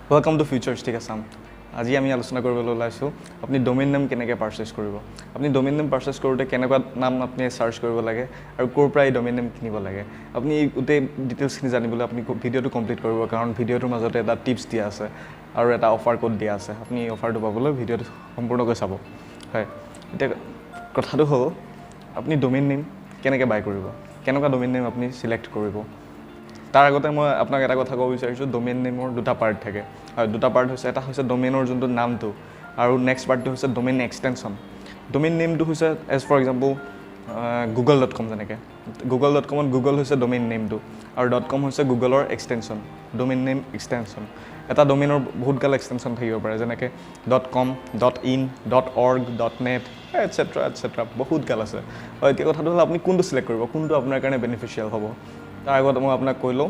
Welcome to Futuristic Assam. আজি আমি আলোচনা কৰিবলৈ ওলাইছোঁ আপুনি ডমেইন নেম কেনেকৈ পাৰ্চেছ কৰিব, আপুনি ডমেইন নেম পাৰ্চেছ কৰোঁতে কেনেকুৱা নাম আপুনি চাৰ্চ কৰিব লাগে আৰু ক'ৰ পৰা এই ডমেইন নেম কিনিব লাগে। আপুনি গোটেই ডিটেইলছখিনি জানিবলৈ আপুনি ভিডিঅ'টো কমপ্লিট কৰিব, কাৰণ ভিডিঅ'টোৰ মাজতে এটা টিপছ দিয়া আছে আৰু এটা অফাৰ কোড দিয়া আছে। আপুনি এই অফাৰটো পাবলৈ ভিডিঅ'টো সম্পূৰ্ণকৈ চাব। হয়, এতিয়া কথাটো হ'ল আপুনি ডমেইন নেম কেনেকৈ বাই কৰিব, কেনেকুৱা ডমেইন নেম আপুনি চিলেক্ট কৰিব। তাৰ আগতে মই আপোনাক এটা কথা ক'ব বিচাৰিছোঁ, ডমেইন নেমৰ দুটা পাৰ্ট থাকে। আৰু দুটা পাৰ্ট হৈছে, এটা হৈছে ডমেইনৰ যোনটো নামটো আৰু নেক্সট পাৰ্টটো হৈছে ডমেইন এক্সটেনশ্যন। ডমেইন নেমটো হৈছে as for example Google dot com, যেনেকৈ গুগল ডট কমত গুগল হৈছে ডমেইন নেমটো আৰু ডট কম হৈছে গুগলৰ এক্সটেনশ্যন, ডমেইন নেম এক্সটেনশ্যন। এটা ডমেইনৰ বহুতগাল এক্সটেনশ্যন থাকিব পাৰে, যেনেকৈ dot com, dot in, dot org, dot net, etcetera etcetera, বহুতগাল আছে। আৰু এতিয়া কথাটো হ'ল আপুনি কোনটো চিলেক্ট কৰিব, কোনটো আপোনাৰ কাৰণে বেনিফিচিয়েল হ'ব। তাৰ আগত মই আপোনাক কৈ লওঁ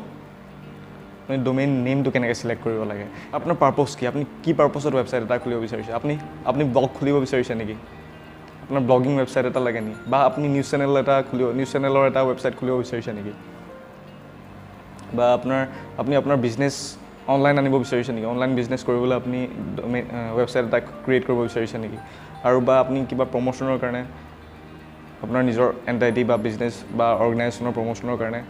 আপুনি ডমেইন নেমটো কেনেকৈ চিলেক্ট কৰিব লাগে, আপোনাৰ পাৰ্পজ কি, আপুনি কি পাৰ্পজত ৱেবছাইট এটা খুলিব বিচাৰিছে। আপুনি ব্লগ খুলিব বিচাৰিছে নেকি, আপোনাৰ ব্লগিং ৱেবছাইট এটা লাগে নেকি, বা আপুনি নিউজ চেনেল এটা খুলিব, নিউজ চেনেলৰ এটা ৱেবছাইট খুলিব বিচাৰিছে নেকি, বা আপুনি আপোনাৰ বিজনেছ অনলাইন আনিব বিচাৰিছে নেকি, অনলাইন বিজনেছ কৰিবলৈ আপুনি ডমেইন ৱেবছাইট এটা ক্ৰিয়েট কৰিব বিচাৰিছে নেকি, আৰু বা আপুনি কিবা প্ৰমোশ্যনৰ কাৰণে আপোনাৰ নিজৰ এণ্টাইটি বা বিজনেছ বা অৰ্গেনাইজেশ্যনৰ প্ৰমোশ্যনৰ কাৰণে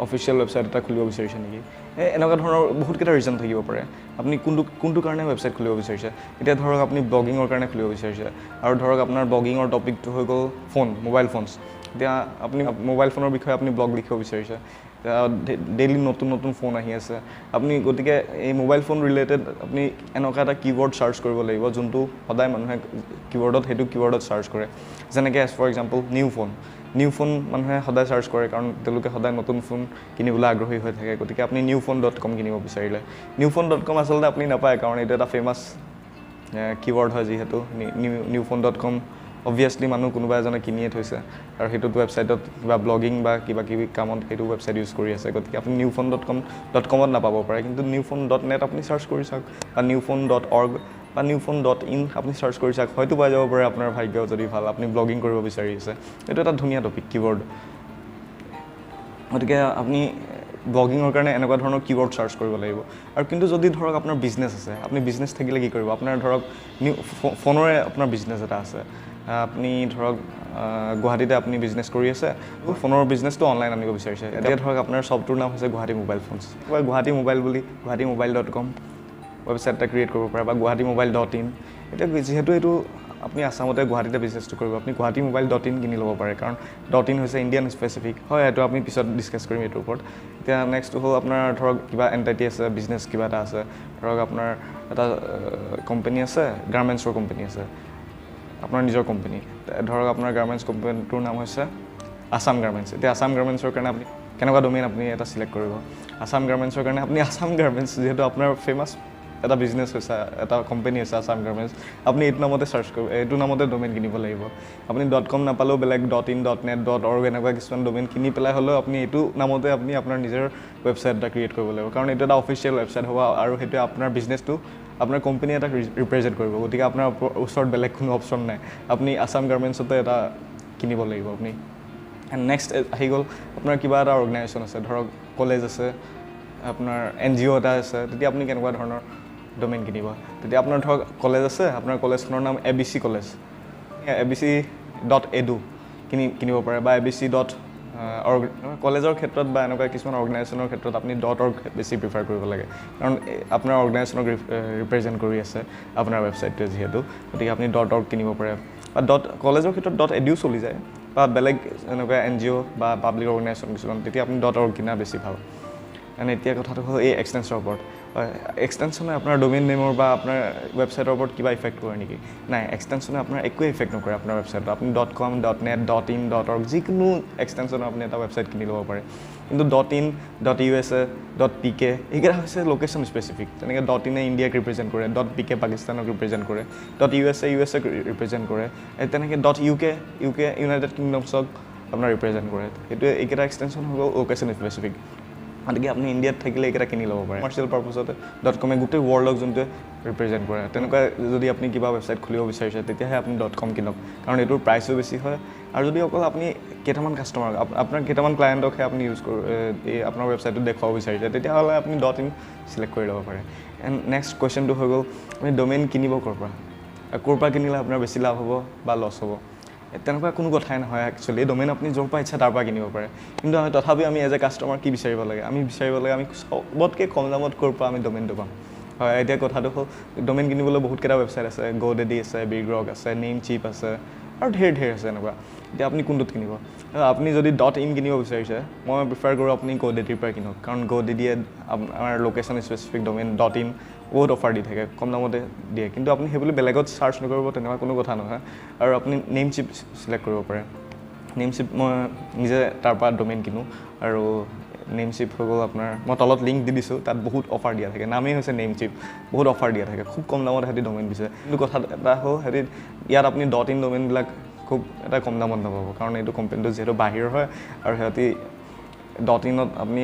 অফিচিয়েল ৱেবছাইট এটা খুলিব বিচাৰিছে নেকি। এই এনেকুৱা ধৰণৰ বহুতকেইটা ৰিজন থাকিব পাৰে আপুনি কোনটো কোনটো কাৰণে ৱেবছাইট খুলিব বিচাৰিছে। এতিয়া ধৰক আপুনি ব্লগিঙৰ কাৰণে খুলিব বিচাৰিছে আৰু ধৰক আপোনাৰ ব্লগিঙৰ টপিকটো হৈ গ'ল ফোন, মোবাইল ফোনছ। এতিয়া আপুনি মোবাইল ফোনৰ বিষয়ে আপুনি ব্লগ লিখিব বিচাৰিছে, ডেইলি নতুন নতুন ফোন আহি আছে, আপুনি গতিকে এই মোবাইল ফোন ৰিলেটেড আপুনি এনেকুৱা এটা কীৱৰ্ড চাৰ্চ কৰিব লাগিব যোনটো সদায় মানুহে কীৱৰ্ডত, সেইটো কীৱৰ্ডত চাৰ্চ কৰে। যেনেকৈ as for example new phone, new phone মানুহে সদায় চাৰ্চ কৰে, কাৰণ তেওঁলোকে সদায় নতুন ফোন কিনিবলৈ আগ্ৰহী হৈ থাকে। গতিকে আপুনি নিউ ফোন ডট কম কিনিব বিচাৰিলে নিউ ফোন ডট কম আচলতে আপুনি নাপায়, কাৰণ এইটো এটা ফেমাছ কীৱৰ্ড হয়। যিহেতু new phone dot com obviously মানুহ কোনোবা এজনে কিনিয়ে থৈছে আৰু সেইটোত ৱেবছাইটত কিবা ব্লগিং বা কিবা কিবি কামত সেইটো ৱেবছাইট ইউজ কৰি আছে। গতিকে আপুনি new phone dot com dot কমত নাপাব পাৰে, কিন্তু নিউ ফোন ডট নেট আপুনি চাৰ্চ কৰি চাওক, বা নিউ ফোন ডট অৰ্গ বা নিউ ফোন ডট ইন আপুনি চাৰ্চ কৰি চাওক, হয়তো পাই যাব পাৰে আপোনাৰ ভাগ্য যদি ভাল, আপুনি ব্লগিং কৰিব বিচাৰি আছে। এইটো এটা ধুনীয়া টপিক কীৱৰ্ড। গতিকে আপুনি ব্লগিঙৰ কাৰণে এনেকুৱা ধৰণৰ কীৱৰ্ড চাৰ্চ কৰিব লাগিব। আৰু কিন্তু যদি ধৰক আপোনাৰ বিজনেছ আছে, আপুনি বিজনেছ থাকিলে কি কৰিব, আপোনাৰ ধৰক নিউ ফোনৰে আপোনাৰ বিজনেছ এটা আছে, আপুনি ধৰক গুৱাহাটীতে আপুনি বিজনেছ কৰি আছে, ফোনৰ বিজনেছটো অনলাইন আনিব বিচাৰিছে। এতিয়া ধৰক আপোনাৰ শ্বপটোৰ নাম হৈছে গুৱাহাটী মোবাইল ফোনছ, বা গুৱাহাটী মোবাইল বুলি Guwahati mobile dot com website এটা ক্ৰিয়েট কৰিব পাৰে, বা গুৱাহাটী মোবাইল ডট ইন। এতিয়া যিহেতু এইটো আপুনি আছামতে গুৱাহাটীতে বিজনেছটো কৰিব, আপুনি গুৱাহাটী মোবাইল ডট ইন কিনি ল'ব পাৰে, কাৰণ ডট ইন হৈছে ইণ্ডিয়ান স্পেচিফিক হয়। এইটো আমি পিছত ডিছকাছ কৰিম এইটোৰ ওপৰত। এতিয়া নেক্সট হ'ল আপোনাৰ ধৰক কিবা এণ্টাইটি আছে, বিজনেছ কিবা এটা আছে, ধৰক আপোনাৰ এটা কোম্পানী আছে, গাৰ্মেণ্টছৰ কোম্পানী আছে, আপোনাৰ নিজৰ কোম্পানী, ধৰক আপোনাৰ গাৰ্মেণ্টছ কোম্পানীটোৰ নাম হৈছে আছাম গাৰ্মেণ্টছ। এতিয়া আছাম গাৰ্মেণ্টছৰ কাৰণে আপুনি কেনেকুৱা ডমেইন আপুনি এটা চিলেক্ট কৰিব, আছাম গাৰ্মেণ্টছৰ কাৰণে আপুনি আছাম গাৰ্মেণ্টছ, যিহেতু আপোনাৰ ফেমাছ এটা বিজনেছ হৈছে, এটা কোম্পানী হৈছে আছাম গাৰ্মেণ্টছ, আপুনি এইটো নামতে চাৰ্চ কৰিব, এইটো নামতে ডমেইন কিনিব লাগিব। আপুনি ডট কম নাপালেও বেলেগ dot in, dot net, dot org এনেকুৱা কিছুমান ডমেইন কিনি পেলাই হ'লেও আপুনি এইটো নামতে আপুনি আপোনাৰ নিজৰ ৱেবছাইট এটা ক্ৰিয়েট কৰিব লাগিব, কাৰণ এইটো এটা অফিচিয়েল ৱেবছাইট হ'ব আৰু সেইটোৱে আপোনাৰ বিজনেছটো, আপোনাৰ কোম্পানী এটাক ৰিপ্ৰেজেণ্ট কৰিব। গতিকে আপোনাৰ ওচৰত বেলেগ কোনো অপশ্যন নাই, আপুনি আছাম গাৰ্মেণ্টছতে এটা কিনিব লাগিব আপুনি। এণ্ড নেক্সট আহি গ'ল আপোনাৰ কিবা এটা অৰ্গেনাইজেশ্যন আছে, ধৰক কলেজ আছে, আপোনাৰ এন জি অ' এটা আছে, তেতিয়া আপুনি কেনেকুৱা ধৰণৰ ডমেইন কিনিব। তেতিয়া আপোনাৰ ধৰক কলেজ আছে, আপোনাৰ কলেজখনৰ নাম A B C college, A B C dot edu কিনিব পাৰে, বা A B C dot org. কলেজৰ ক্ষেত্ৰত বা এনেকুৱা কিছুমান অৰ্গেনাইজেশ্যনৰ ক্ষেত্ৰত আপুনি ডট অৰ্গ বেছি প্ৰিফাৰ কৰিব লাগে, কাৰণ আপোনাৰ অৰ্গেনাইজেশ্যনক ৰিপ্ৰেজেণ্ট কৰি আছে আপোনাৰ ৱেবছাইটটোৱে যিহেতু। গতিকে আপুনি ডট অৰ্গ কিনিব পাৰে, বা ডট কলেজৰ ক্ষেত্ৰত ডট এডু চলি যায়, বা বেলেগ এনেকুৱা এন জি অ' বা পাব্লিক অৰ্গেনাইজেশ্যন কিছুমান, তেতিয়া আপুনি ডট অৰ্গ কিনা বেছি ভাল। এণ্ড এতিয়া কথাটো হ'ল এই এক্সটেনশ্যনৰ ওপৰত। হয়, এক্সটেনশ্যনে আপোনাৰ ডমেইন নেমৰ বা আপোনাৰ ৱেবছাইটৰ ওপৰত কিবা ইফেক্ট কৰে নেকি? নাই, এক্সটেনশ্যনে আপোনাৰ একোৱে ইফেক্ট নকৰে আপোনাৰ ৱেবছাইটত। আপুনি dot com, dot net, dot in, dot org যিকোনো এক্সটেনশ্যনৰ আপুনি এটা ৱেবছাইট কিনি ল'ব পাৰে। কিন্তু dot in, dot U S A, dot P K এইকেইটা হৈছে লোকেশ্যন স্পেচিফিক। যেনেকৈ ডট ইনে ইণ্ডিয়াক ৰিপ্ৰেজেণ্ট কৰে, ডট পি কে পাকিস্তানক ৰিপ্ৰেজেণ্ট কৰে, dot U S A U S এক ৰিপ্ৰেজেণ্ট কৰে, তেনেকৈ dot U K, U K United কিংডমছক আপোনাৰ ৰিপ্ৰেজেণ্ট কৰে। সেইটোৱে এইকেইটা এক্সটেনশ্যন হৈ গ'ল লোকেশ্যন স্পেচিফিক। গতিকে আপুনি ইণ্ডিয়াত থাকিলে এইকেইটা কিনি ল'ব পাৰে। কমাৰ্চিয়েল পাৰ্পজতে ডট কমে গোটেই ৱৰ্ল্ডক যোনটোৱে ৰিপ্ৰেজেণ্ট কৰে, তেনেকুৱা যদি আপুনি কিবা ৱেবছাইট খুলিব বিচাৰিছে, তেতিয়াহে আপুনি ডট কম কিনক, কাৰণ এইটোৰ প্ৰাইচো বেছি হয়। আৰু যদি অকল আপুনি কেইটামান কাষ্টমাৰ, আপোনাৰ কেইটামান ক্লায়েণ্টকহে আপুনি ইউজ কৰোঁ, এই আপোনাৰ ৱেবছাইটটো দেখুৱাব বিচাৰিছে, তেতিয়াহ'লে আপুনি ডট ইন চিলেক্ট কৰি ল'ব পাৰে। এণ্ড নেক্সট কুৱেশ্যনটো হৈ গ'ল, আপুনি ডমেইন কিনিব ক'ৰ পৰা, ক'ৰ পৰা কিনিলে আপোনাৰ বেছি লাভ হ'ব বা লছ হ'ব? তেনেকুৱা কোনো কথাই নহয়। একচুৱেলি ডমেইন আপুনি য'ৰ পৰা ইচ্ছা তাৰ পৰা কিনিব পাৰে, কিন্তু আমি তথাপি আমি এজ এ কাষ্টমাৰ কি বিচাৰিব লাগে? আমি বিচাৰিব লাগে আমি চবতকৈ কম দামত ক'ৰ পৰা আমি ডমেইনটো পাম। হয়, এতিয়া কথাটো হ'ল, ডমেইন কিনিবলৈ বহুতকেইটা ৱেবছাইট আছে, গ' ডেডি আছে, বিগ ৰক আছে, নেইম চিপ আছে আৰু ধেৰ ধেৰ আছে এনেকুৱা। এতিয়া আপুনি কোনটোত কিনিব? আপুনি যদি ডট ইন কিনিব বিচাৰিছে, মই প্ৰিফাৰ কৰোঁ আপুনি গ' ডেডিৰ পৰা কিনক, কাৰণ গ' ডেডিয়ে আপোনাৰ location specific domain dot in বহুত অফাৰ দি থাকে, কম দামতে দিয়ে। কিন্তু আপুনি সেইবুলি বেলেগত চাৰ্চ নকৰিব, তেনেকুৱা কোনো কথা নহয়। আৰু আপুনি নেইম চিপ চিলেক্ট কৰিব পাৰে। নেইম চিপ মই নিজে তাৰ পৰা ডমেইন কিনো, আৰু নেইম চিপ হৈ গ'ল আপোনাৰ, মই তলত লিংক দি দিছোঁ, তাত বহুত অফাৰ দিয়া থাকে। নামেই হৈছে নেইম চিপ, বহুত অফাৰ দিয়া থাকে, খুব কম দামত সিহঁতি ডমেইন দিছে। কিন্তু কথা এটা হ'ল, সিহঁতি ইয়াত আপুনি ডট ইন ডমেইনবিলাক খুব এটা কম দামত নাপাব, কাৰণ এইটো কোম্পানীটো যিহেতু বাহিৰৰ হয় আৰু সিহঁতি ডট ইনত আপুনি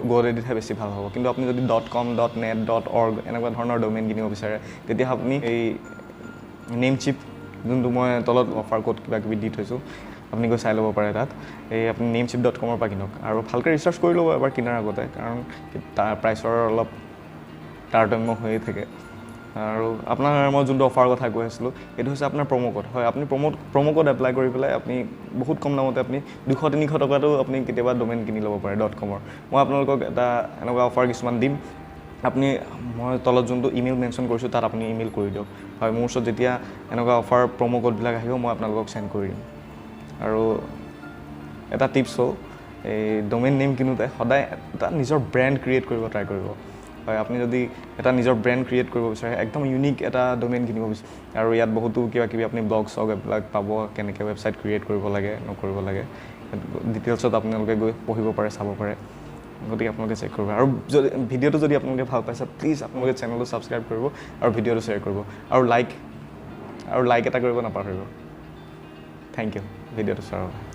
গ' ডেডিতহে বেছি ভাল হ'ব। কিন্তু আপুনি যদি dot com, dot net, dot org এনেকুৱা ধৰণৰ ডমেইন কিনিব বিচাৰে, তেতিয়া আপুনি এই নেইম চিপ, যোনটো মই তলত অফাৰ ক'ড কিবা কিবি দি থৈছোঁ, আপুনি গৈ চাই ল'ব পাৰে তাত। এই আপুনি নেইম চিপ ডট কমৰ পৰা কিনক আৰু ভালকৈ ৰিচাৰ্চ কৰি ল'ব এবাৰ কিনাৰ আগতে, কাৰণ তাৰ প্ৰাইচৰ অলপ তাৰতম্য হৈয়ে থাকে। আৰু আপোনাৰ মই যোনটো অফাৰৰ কথা কৈ আছিলোঁ, সেইটো হৈছে আপোনাৰ প্ৰম' ক'ড। হয়, আপুনি প্ৰম' ক'ড এপ্লাই কৰি পেলাই আপুনি বহুত কম দামতে, আপুনি 200-300 টকাতো আপুনি কেতিয়াবা ডমেইন কিনি ল'ব পাৰে ডট কমৰ। মই আপোনালোকক এটা এনেকুৱা অফাৰ কিছুমান দিম। আপুনি মই তলত যোনটো ইমেইল মেনশ্যন কৰিছোঁ, তাত আপুনি ইমেইল কৰি দিয়ক। হয়, মোৰ ওচৰত যেতিয়া এনেকুৱা অফাৰ প্ৰম' ক'ডবিলাক আহিব, মই আপোনালোকক চেণ্ড কৰি দিম। আৰু এটা টিপছ হ'ল, এই ডমেইন নেম কিনোতে সদায় এটা নিজৰ ব্ৰেণ্ড ক্ৰিয়েট কৰিব ট্ৰাই কৰিব। হয়, আপুনি যদি এটা নিজৰ ব্ৰেণ্ড ক্ৰিয়েট কৰিব বিচাৰে, একদম ইউনিক এটা ডমেইন কিনিব বিচাৰে। আৰু ইয়াত বহুতো কিবা কিবি আপুনি ব্লগ চগ এইবিলাক পাব, কেনেকৈ ৱেবছাইট ক্ৰিয়েট কৰিব লাগে, নকৰিব লাগে, ডিটেইলছত আপোনালোকে গৈ পঢ়িব পাৰে, চাব পাৰে। গতিকে আপোনালোকে চেক কৰিব। আৰু যদি ভিডিঅ'টো যদি আপোনালোকে ভাল পাইছে, প্লিজ আপোনালোকে চেনেলটো ছাবস্ক্ৰাইব কৰিব আৰু ভিডিঅ'টো শ্বেয়াৰ কৰিব আৰু লাইক এটা কৰিব নাপাহৰিব। Thank U ভিডিঅ'টো চোৱাৰ বাবে।